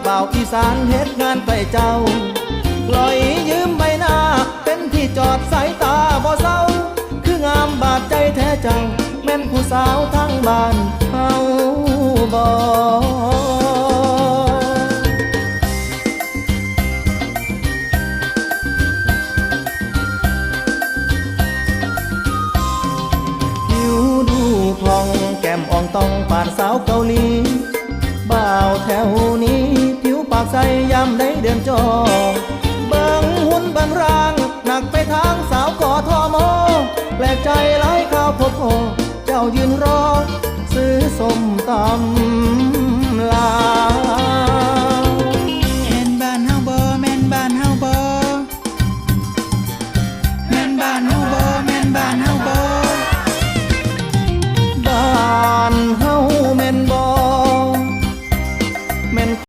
ບ່າວອີສານເຮັດງານໃກ້ເຈົ້າ ລອຍຢືມໃບໜ້າ ເປັນທີ່ຈອດສາຍຕາບໍ່ເຊົາ ຄືງາມບາດໃຈແທ້ເຈົ້າ ແມ່ນຜູ້ສາວທາງບ້ານເຮົາບໍ? ຜິວດູຜ່ອງ ແກ້ມອ່ອງຕ່ອງປານສາວເກົາຫຼີ ບ່າວແຖວນີ້ຜິວປາກໃສ ຍາມໃດເດືອນຈ່ອ ເບິ່ງຫຸ່ນເບິ່ງຮ່າງ ໜັກໄປທາງ